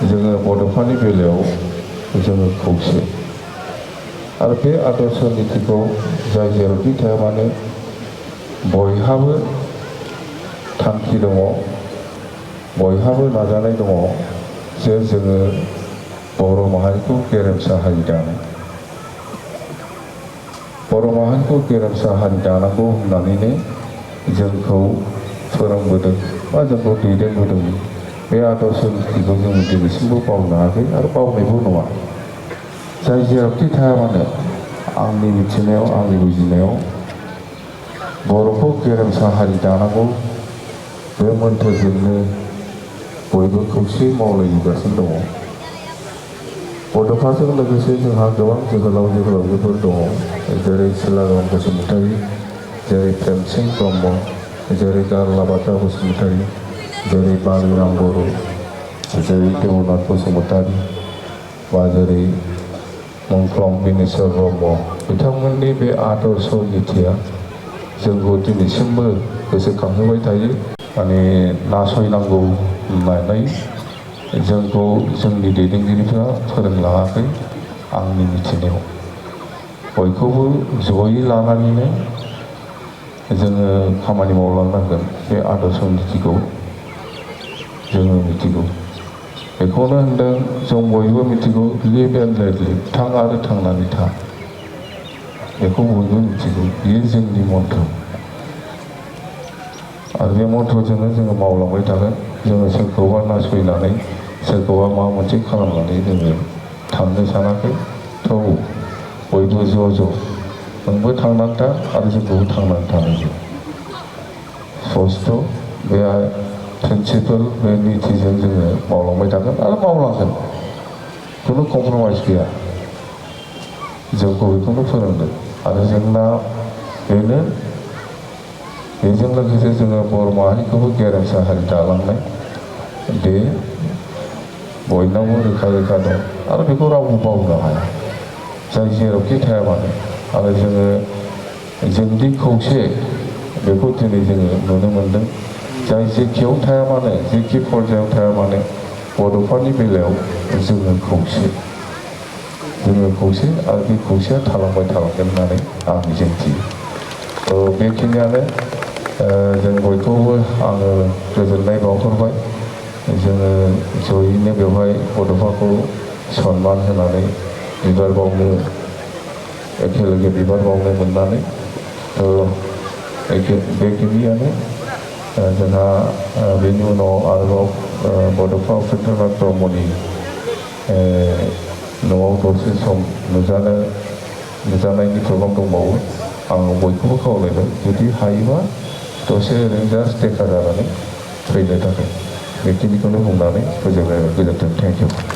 जोङो बड'फानि बेलायाव जोङो खौसे आरो बे आदर्श नीतिखौ जाय जेरावखि थाया मानो बयहाबो थांखि दङ, बयहाबो नाजानाय दङ जे जोङो बर' माहारिखौ गेरेमसा हारि दानो, बर' माहारिखौ गेरेमसा हारि दानांगौ होननानैनो जोंखौ फोरोंबोदों बा जोंखौ दैदेनबोदों। बे आदर्श नीतिखौ जों दिनैसिमबो बावनो हायाखै आरो बावनायबो नङा। जाय जेरावखि थाया मानो आंनि मिथिनायाव, आंनि बुजिनायाव बर'खौ गेरेमसा हारि दानांगौ बे मोन्थोरजोंनो बयबो खौसे मावलायगासिनो दङ। बड'फाजों लोगोसे जोंहा गोबां जोहोलाव जोहोलावजोफोर दङ, जेरै सिलाराम बसुमतारी, जेरै प्रेमसिं ब्रह्म, जेरै गारलाबाथा बसुमतारी, जेरै बालिराम बर', जेरै देवनाथ बसुमतारी, बा जेरै मुंख्लं बिनेस्वर ब्रह्म, बिथांमोननि बे आदर्श नीतिया जोंखौ दिनैसिमबो गोसोखांहोबाय थायो। माने नासयनांगौ होननानै जोंखौ जोंनि दैदेनगिरिफ्रा फोरोंलाङाखै। आंनि मिथिनायाव बयखौबो जयै लानानैनो जोङो खामानि मावलांनांगोन। बे आदर्श नीतिखौ जोङो मिथिगौ, बेखौनो होनदों जों बयबो मिथिगौ, लिभ एन्ड लेट लिभ, थां आरो थांनानै था, बेखौ बयबो मिथिगौ। बेयो जोंनि मन्थ्र आरो बे मन्थ्रजोंनो जोङो मावलांबाय थागोन। जोङो सोरखौबा नासयनानै, सोरखौबा माबा मोनसे खालामनानै जोङो थांनो सानाखै। थौ बयबो ज' ज' नोंबो थांनानै था आरो जोंखौबो थांनानै थानांगौ। स्पस्ट' बे प्रिन्सिपाल, बे नीतिजों जोङो मावलांबाय थागोन आरो मावलांगोन। खुनु कमप्रमाइज गैया। जोंखौ बेखौनो फोरोंदों आरो जोंना बेनो। बेजों लोगोसे जोङो बर' माहारिखौबो गेरेमसा हारि दालांनाय, बे बयनावबो रोखा रोखा दं आरो बेखौ रावबो बावनो हाया, जाय जेरावखि थाया मानो। आरो जोङो जोंदि खौसे, बेखौ दिनै जोङो नुनो मोनदों। जाय जेखियाव थाया मानो, जेखि पर्यायाव थाया मानो, बड'फानि बेलायाव जोङो खौसे, जोङो खौसे आरो बे खौसेया थालांबाय थालांगोन होननानै आं मिजिंथियो। बेखिनियानो जों बयखौबो आङो गोजोननाय बावहरबाय। जोङो जयैनो बेवहाय बड'फाखौ सनमान होनानै बिबार बावनो, एखेलगे बिबार बावनो मोननानै बेखिनियानो। जोंहा बेनि उनाव आरोबाव बड'फा उपेन्द्रनाथ ब्रह्मनि न'आव दसे सम नुजानायनि प्रग्राम दंबावो। आं बयखौबो खावलायबाय, जुदि हायोबा दसे ओरैनो जास्ट देखा जानानै फैनो थाखाय। बेखिनिखौनो बुंनानै फोजोबनाय, गोजोन्थों। Thank you.